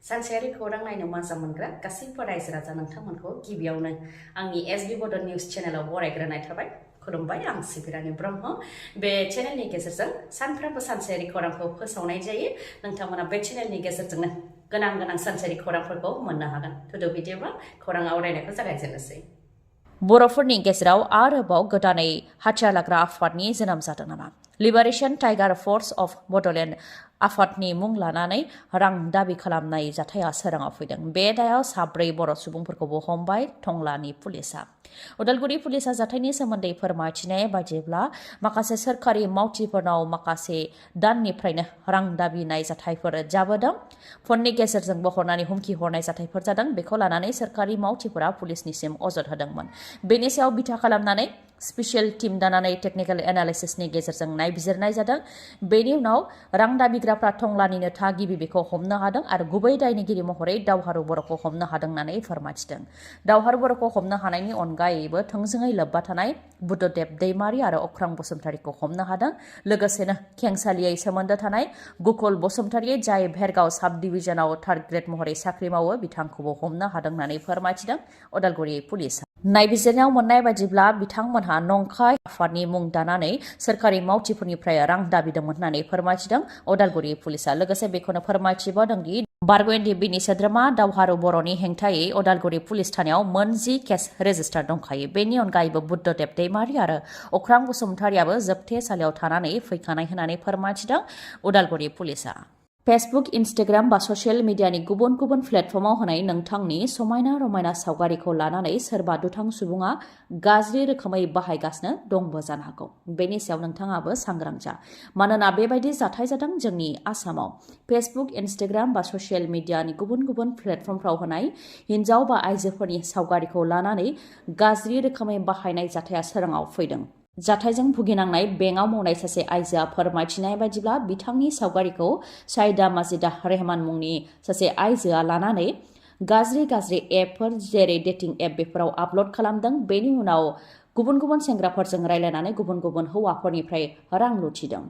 सानसेयारि खौरां नायनो मोजां मोनग्रा गासैबो रायजो राजा नोंथांमोनखौ गिबियावनो आंनि एसबी बड निउज चेनेलाव बरायग्रोनाय थाबाय। खुलुमबाय, आं सिबि रानि ब्रह्म। बे चेनेलनि गेजेरजों सानफ्रोमबो सानसेयारि खौरांखौ फोसावनाय जायो। नोंथांमोना बे चेनेलनि गेजेरजोंनो गोनां सानसेयारि खौरांफोरखौ मोननो हागोन। थुदो बिदिब्ला खौरां आवरायनायखौ जागायजेननोसै। बर'फोरनि गेजेराव आरोबाव गोदानै हाथियार लाग्रा आफादनि जोनोम जादों नामा? लिबारेशन टाइगार फोर्स अफ बडोलेण्ड आफादनि मुं लानानै रां दाबि खालामनाय जाथाया सोराङाव फैदों। बे दायाव 4 बर' सुबुंफोरखौबो हमबाय टंलानि पुलिसा। उदालगुरि पुलिसा जाथायनि सोमोन्दै फोरमायथिनाय बायदिब्ला माखासे सोरखारि मावथिफोरनाव माखासे दाननिफ्रायनो रां दाबिनाय जाथायफोर जाबोदों। फननि गेजेरजोंबो हरनानै हुमखि हरनाय जाथायफोर जादों। बेखौ लानानै सोरखारि मावथिफोरा पुलिसनिसिम अजद होदोंमोन। बेनि सायाव बिथा खालामनानै स्पेशल टीम दानानै टेक्निकेल एनालिसिसनि गेजेरजों नायबिजिरनाय जादों। बेनि उनाव रां दाबिग्राफ्रा टंलानिनो थागिबि बेखौ हमनो हादों आरो गुबै दायनिगिरि महरै दावहारु बर'खौ हमनो हादों होननानै फोरमायथिदों। दावहारु बर'खौ हमनो हानायनि अनगायैबो थोंजोङै लोब्बा थानाय बुद्धदेब दैमारि आरो अख्रां बसुमतारीखौ हमनो हादों। लोगोसेनो खेंसालियै सोमोन्दो थानाय गुकुल बसुमतारी, जाय भेरगाव साब डिभिजनाव 3rd ग्रेड महरै साख्रि मावो, बिथांखौबो हमनो हादों होननानै फोरमायथिदों उदालगुरि पुलिसा। नायबिजिरनायाव मोननाय बायदिब्ला बिथांमोनहा नंखाय आफादनि मुं दानानै सोरखारि मावथिफोरनिफ्राय रां दाबिदोंमोन होननानै फोरमायथिदों उदालगुरि पुलिसा। लोगोसे बेखौनो फोरमायथिबावदोंदि बारग'एनडि बिनि सोद्रोमा दावहारु बर'नि हेंथायै उदालगुरि पुलिस थानायाव 10 केस रेजिस्टार दंखायो। बेनि अनगायैबो बुद्धदेब दैमारि आरो अख्रां बसुमतारीयाबो जोबथेसालियाव थानानै फैखानाय होननानै फोरमायथिदों उदालगुरि पुलिसा। फेसबुक, इन्स्टाग्राम बा ससियेल मिडियानि गुबुन गुबुन प्लेटफर्माव होनाय नोंथांनि समायना रमायना सावगारिखौ लानानै सोरबा दुथां सुबुङा गाज्रि रोखोमै बाहायगासिनो दंबो जानो हागौ। बेनि सायाव नोंथाङाबो सांग्रां जा, मानोना बेबायदि जाथाय जादों जोंनि आसामाव। फेसबुक, इन्स्टाग्राम बा ससियेल मिडियानि गुबुन गुबुन प्लेटफर्मफ्राव होनाय हिन्जाव बा आइजोफोरनि सावगारिखौ लानानै गाज्रि रोखोमै बाहायनाय जाथाया सोराङाव फैदों। जाथायजों भुगिनांनाय बेंकआव मावनाय सासे आइजोआ फोरमायथिनाय बायदिब्ला बिथांनि सावगारिखौ साइदा माजिदा रेहमान मुंनि सासे आइजोआ लानानै गाज्रि एपफोर जेरै डेटिं एप बेफोराव आपल'ड खालामदों। बेनि उनाव गुबुन गुबुन सेंग्राफोरजों रायलायनानै गुबुन गुबुन हौवाफोरनिफ्राय रां लुथिदों।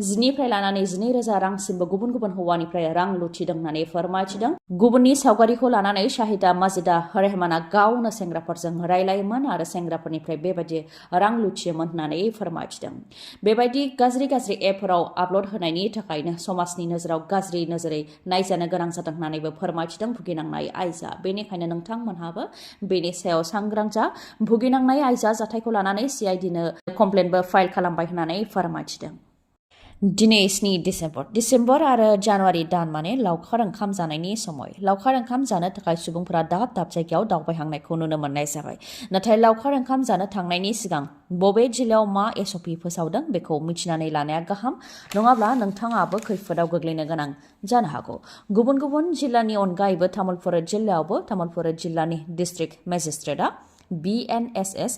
10निफ्राय लानानै 12,000 रांसिमबो गुबुन गुबुन हौवानिफ्राय रां लुथिदों होननानै फोरमायथिदों। गुबुननि सावगारिखौ लानानै साहिदा माजिदा रेहमाना गावनो सेंग्राफोरजों रायलायोमोन आरो सेंग्राफोरनिफ्राय बेबायदि रां लुथियोमोन होननानै फोरमायथिदों। बेबायदि गाज्रि एपफोराव आपल'ड होनायनि थाखायनो समाजनि नोजोराव गाज्रि नोजोरै नायजानो गोनां जादों होननानैबो फोरमायथिदों भुगिनांनाय आइजोआ। बेनिखायनो नोंथांमोनहाबो बेनि सायाव सांग्रां जा। भुगिनांनाय आइजोआ जाथायखौ लानानै CIDनो कमप्लेनबो फाइल खालामबाय होननानै फोरमायथिदों। दिनै 7 डिसेम्बर आरो जानुवारि दान माने लावखार ओंखाम जानायनि समय। लावखार ओंखाम जानो थाखाय सुबुंफोरा दाब जायगायाव दावबायहांनायखौ नुनो मोननाय जाबाय। नाथाय लावखार ओंखाम जानो थांनायनि सिगां बबे जिल्लायाव मा SOP फोसावदों बेखौ मिथिनानै लानाया गाहाम, नङाब्ला नोंथाङाबो खैफोदाव गोग्लैनो गोनां जानो हागौ। गुबुन गुबुन जिल्लानि अनगायैबो तामुलपुर जिल्लायावबो तामुलपुर जिल्लानि डिस्ट्रिक्ट मेजिस्ट्रेटआ BNSS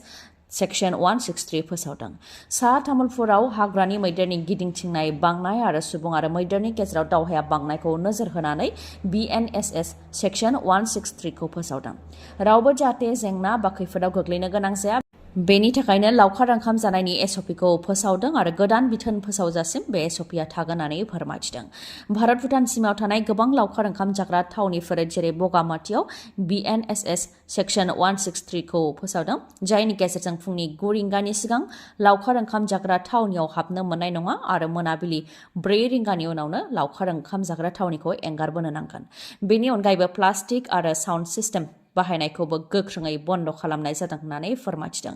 सेक्सन 163 फोसावदों। सा तामुलपुराव हाग्रानि मैदेरनि गिदिंथिंनाय बांनाय आरो सुबुं आरो मैदेरनि गेजेराव दावहाया बांनायखौ नोजोर होनानै BNSS सेक्सन 163 खौ फोसावदों। रावबो जाहाथे जेंना बा खैफोदाव गोग्लैनो गोनां जाया, बेनि थाखायनो लावखार ओंखाम जानायनि SOP खौ फोसावदों आरो गोदान बिथोन फोसावजासिम बे SOPआ थागोन होननानै फोरमायथिदों। भारत भुटान सिमायाव थानाय गोबां लावखार ओंखाम जाग्रा थावनिफोर जेरै बगामाथियाव BNSS सेक्सन 163 खौ फोसावदों, जायनि गेजेरजों फुंनि 9 रिंगानि सिगां लावखार ओंखाम जाग्रा थावनियाव हाबनो मोननाय नङा आरो मोनाबिलि 4 रिंगानि उनावनो लावखार ओंखाम जाग्रा थावनिखौ एंगारबोनो नांगोन। बेनि अनगायैबो प्लास्टिक आरो साउन्ड सिस्टेम बाहायनायखौबो गोख्रोङै बन्द' खालामनाय जादों होननानै फोरमायथिदों।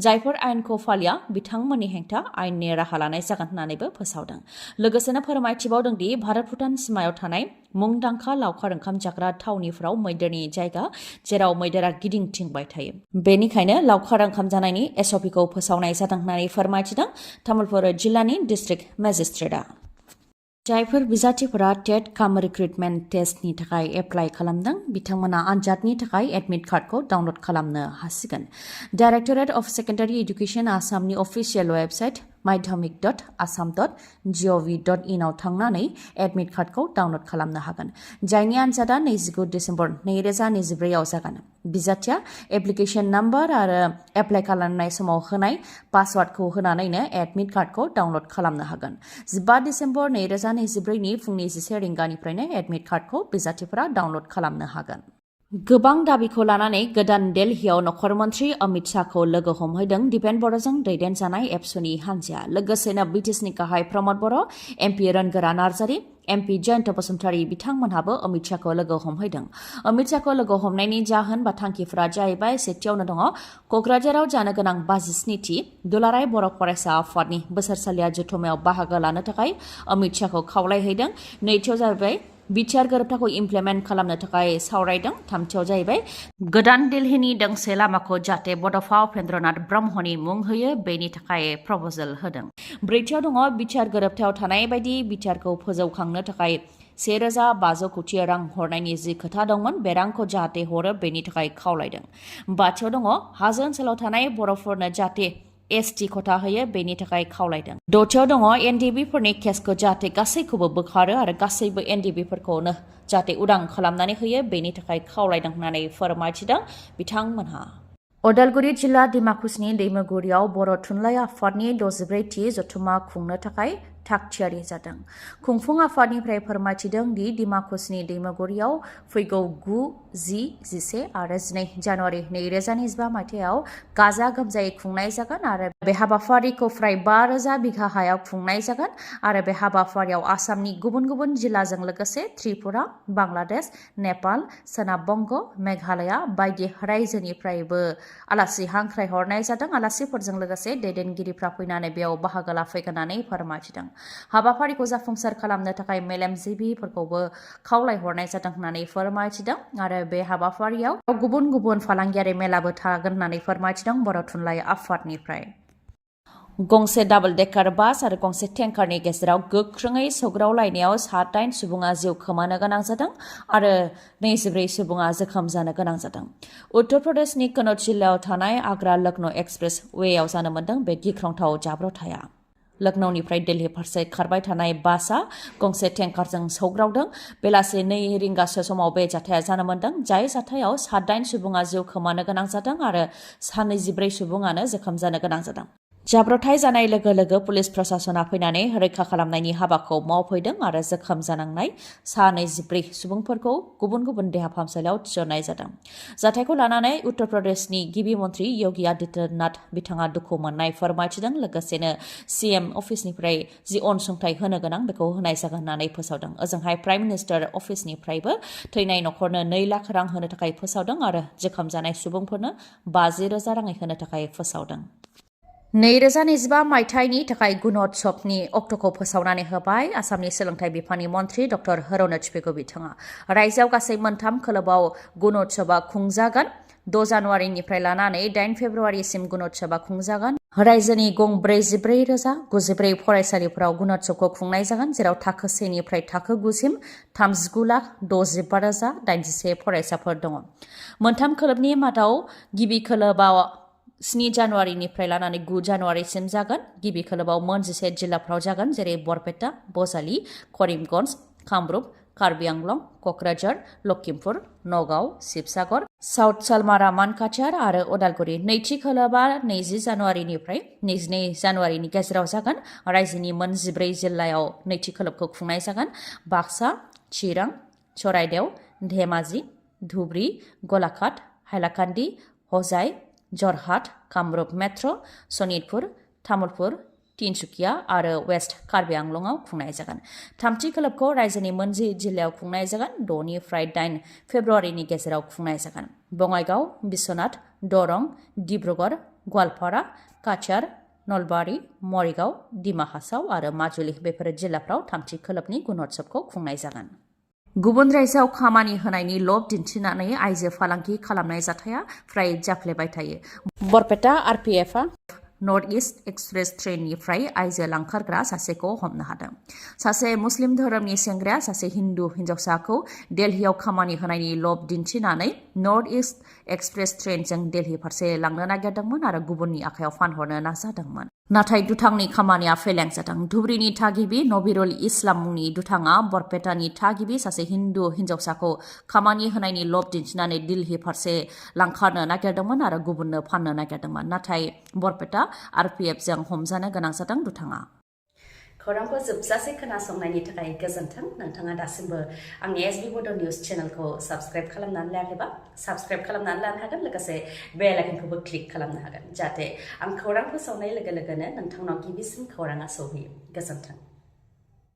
जायफोर आयेनखौ फालिया बिथांमोननि हेंथा आयेननि राहा लानाय जागोन होननानैबो फोसावदों। लोगोसेनो फोरमायथिबावदों दि भारत भुटान सिमायाव थानाय मुंदांखा लावखार ओंखाम जाग्रा थावनिफोराव मैदेरनि जायगा, जेराव मैदेरा गिदिंथिंबाय थायो। बेनिखायनो लावखार ओंखाम जानायनि SOP खौ फोसावनाय जादों होननानै फोरमायथिदों तामुलपुर जिल्लानि डिस्ट्रिक्ट मेजिस्ट्रेटआ। जायफोर बिजाथिफोरा टेट काम रिक्रुटमेन्ट टेस्टनि थाखाय एप्लाइ खालामदों बिथांमोना आनजादनि थाखाय एडमिट कार्डखौ डाउनलड खालामनो हासिगोन। डाइरेक्टरेट अफ सेकेन्डारि एडुकेसन आसामनि अफिसियेल वेबसाइट maidhamik.assam.gov.in आव थांनानै एडमिट कार्डखौ डाउनलड खालामनो हागोन जायनि आनजादा 29 डिसेम्बर 2024 आव जागोन बिजाथिया एप्लिकेशन नाम्बार आरो एप्लाइ खालामनाय समाव होनाय पासवार्डखौ होनानैनो एडमिट कार्डखौ डाउनलड खालामनो हागोन 15 डिसेम्बर 2024 नि फुंनि 11 रिंगानिफ्रायनो एडमिट कार्डखौ बिजाथिफोरा डाउनलड खालामनो हागोन गोबां दाबिखौ लानानै गोदान दिल्लीयाव नखर मन्त्रि अमित शाहखौ लोगो हमहैदों दिपेन बर'जों दैदेनजानाय एबसुनि हान्जाया लोगोसेनो बिटिसिनि गाहाय प्रमद बर' एमपि रोनगोरा नार्जारी एमपि जयन्त बसुमतारी बिथांमोनहाबो अमित शाहखौ लोगो हमहैदों अमित शाहखौ लोगो हमनायनि जाहोन बा थांखिफोरा जाहैबाय सेथियावनो दङ क'क्राझाराव जानो गोनां 57थि दुलाराय बर' फरायसा आफादनि बोसोरसालिया जथुम्मायाव बाहागो लानो थाखाय अमित शाहखौ खावलायहैदों नैथियाव जाहैबाय बिटिआर गोरोबथाखौ इमप्लिमेन्ट खालामनो थाखाय सावरायदों थामथियाव जाहैबाय गोदान दिल्लीनि दोंसे लामाखौ जाहाथे बड'फा उपेन्द्रनाथ ब्रह्मनि मुं होयो बेनि थाखाय प्रप'जेल होदों ब्रैथियाव दङ बिटिआर गोरोबथायाव थानाय बायदि बिटिआरखौ फोजौखांनो थाखाय 1500 कोटि रां हरनायनि जि खोथा दंमोन बे रांखौ जाहाथे हरो बेनि थाखाय खावलायदों बाथियाव दङ हाजो ओनसोलाव थानाय बर'फोरनो जाहाथे एसटी खथा होयो बेनि थाखाय खावलायदों दथियाव दङ एनडिबिफोरनि केसखौ जाहाथे गासैखौबो बोखारो आरो गासैबो एनडिबिफोरखौनो जाहाथे उदां खालामनानै होयो बेनि थाखाय खावलायदों होननानै फोरमायथिदों बिथांमोनहा उदालगुरि जिल्ला डिमाकुसिनि दैमुगुरियाव बर' थुनलाइ आफादनि 64थि जथुम्मा खुंनो थाखाय थागथियारि जादों खुंफुं आफादनिफ्राय फोरमायथिदों दि डिमाकुसिनि दैमुगुरियाव फैगौ 9, 10, 11 आरो 12 जानुवारि 2025 मायथाइयाव गाजा गोमजायै खुंनाय जागोन आरो बे हाबाफारिखौ फ्राय 5000 बिघा हायाव खुंनाय जागोन आरो बे हाबाफारियाव आसामनि गुबुन गुबुन जिल्लाजों लोगोसे त्रिपुरा बांलादेश नेपाल सोनाब बंग मेघालया बायदि रायजोनिफ्रायबो आलासि हांख्राय हरनाय जादों आलासिफोरजों लोगोसे दैदेनगिरिफ्रा फैनानै बेयाव बाहागो लाफैगोन होननानै फोरमायथिदों हाबाफारिखौ जाफुंसार खालामनो थाखाय मेलेमजिबिफोरखौबो खावलायहरनाय जादों होननानै फोरमायथिदों आरो बे हाबाफारियाव गुबुन गुबुन फालांगियारि मेलाबो थागोन होननानै फोरमायथिदों बर' थुनलाइ आफादनिफ्राय गंसे डाबल डेकार बास आरो गंसे टेंकारनि गेजेराव गोख्रोङै सौग्रावलायनायाव 8 सुबुङा जिउ खोमानो गोनां जादों आरो 24 सुबुङा जोखोम जानो गोनां जादों उत्तर प्रदेशनि कन्नौज जिल्लायाव थानाय आग्रा लखनौ एक्सप्रेस वेआव जानो मोन्दों बे गिख्रंथाव जाब्रबथाया लखनौनिफ्राय दिल्ली फारसे खारबाय थानाय बासआ गंसे टेंकारजों सौग्रावदों बेलासि 2 रिंगासो समाव बे जाथाया जानो मोन्दों जाय जाथायाव 8 सुबुङा जिउ खोमानो गोनां जादों आरो 24 सुबुङानो जोखोम जानो गोनां जादों जाब्रबथाय जानाय लोगो लोगो पुलिस प्रशासना फैनानै रैखा खालामनायनि हाबाखौ मावफैदों आरो जोखोम जानांनाय 24 सुबुंफोरखौ गुबुन गुबुन देहा फाहामसालियाव थिसननाय जादों जाथायखौ लानानै उत्तर प्रदेशनि गिबि मन्त्रि योगी आदित्यनाथ बिथाङा दुखु मोननाय फोरमायथिदों लोगोसेनो सीएम अफिसनिफ्राय जि अनसुंथाइ होनो गोनां बेखौ होनाय जागोन होननानै फोसावदों ओजोंहाय प्राइम मिनिस्टार अफिसनिफ्रायबो थैनाय नखरनो 2 लाख रां होनो थाखाय फोसावदों आरो जोखोम जानाय सुबुंफोरनो 50,000 राङै होनो थाखाय फोसावदों 2025 मायथाइनि थाखाय गुणोत्सवनि अक्ट'खौ फोसावनानै होबाय आसामनि सोलोंथाइ बिफाननि मन्त्रि डक्टर हरनोज पेगु बिथाङा रायजोआव गासै 3 खोलोबाव गुणोत्सवआ खुंजागोन 6 जानुवारिनिफ्राय लानानै 8 फेब्रुवारिसिम गुणोत्सवआ खुंजागोन रायजोनि गं 44,094 फरायसालिफोराव गुणोत्सवखौ खुंनाय जागोन जेराव थाखो 1 निफ्राय थाखो 9 सिम 39,65,081 फरायसाफोर दङ 3 खोलोबनि मादाव गिबि खोलोबाव 7 जानुवारिनिफ्राय लानानै 9 जानुवारिसिम जागोन गिबि खोलोबाव 11 जिल्लाफ्राव जागोन जेरै बरपेटा बजालि करिमगन्ज कामरुप कार्बि आंलं क'क्राझार लखिमपुर नगाव शिबसागर साउथ सालमारा मानकाचार आरो उदालगुरि नैथि खोलोबा 20 जानुवारिनिफ्राय 22 जानुवारिनि गेजेराव जागोन रायजोनि 14 जिल्लायाव नैथि खोलोबखौ खुंनाय जागोन बाक्सा चिरां चराइदेव धेमाजि धुब्री गलाघाट हाइलाकान्दि हजाइ जरहाट कामरुप मेट्र सनितपुर तामुलपुर तिनसुकिया आरो वेस्ट कार्बि आंलंआव खुंनाय जागोन थामथि खोलोबखौ रायजोनि 11 जिल्लायाव खुंनाय जागोन 6 निफ्राय 8 फेब्रुवारिनि गेजेराव खुंनाय जागोन बङाइगाव बिश्वनाथ दरं डिब्रुगड़ गवालपारा काछार नलबारि मरिगाव डिमा हासाव आरो माजुलि बेफोर जिल्लाफ्राव थामथि खोलोबनि गुणोत्सवखौ खुंनाय जागोन गुबुन रायजोआव खामानि होनायनि लब दिन्थिनानै आइजो फालांगि खालामनाय जाथाया फ्राय जाफ्लेबाय थायो बरपेटा आरपीएफआ नर्थ इस्ट एक्सप्रेस ट्रेननिफ्राय आइजो लांखारग्रा सासेखौ हमनो हादों सासे मुस्लिम धोरोमनि सेंग्राया सासे हिन्दु हिन्जावसाखौ दिल्लीयाव खामानि होनायनि लब दिन्थिनानै नर्थ इस्ट एक्सप्रेस ट्रेनजों दिल्ली फारसे लांनो नागिरदोंमोन आरो गुबुननि आखायाव फानहरनो नाजादोंमोन नाथाय दुथांनि खामानिया फेलें जादों। धुबुरीनि थागिबि नबिरुल इस्लाम मुंनि दुथाङा बरपेटानि थागिबि सासे हिन्दु हिन्जावसाखौ खामानि होनायनि लब दिन्थिनानै दिल्ली फारसे लांखारनो नागिरदोंमोन आरो गुबुननो फाननो नागिरदोंमोन। नाथाय बरपेटा RPFजों हमजानो गोनां जादों दुथाङा। खौरांखौ जोबजासे खोनासंनायनि थाखाय गोजोन्थों। नोंथाङा दासिमबो आंनि SB बड' निउस चेनेलखौ साबस्क्राइब खालामनानै लायाखैबा साबस्क्राइब खालामनानै लानो हागोन, लोगोसे बेल आइकनखौबो क्लिक खालामनो हागोन, जाहाथे आं खौरां फोसावनाय लोगो लोगोनो नोंथांनाव गिबिसिन खौराङा सौहैयो। गोजोन्थों।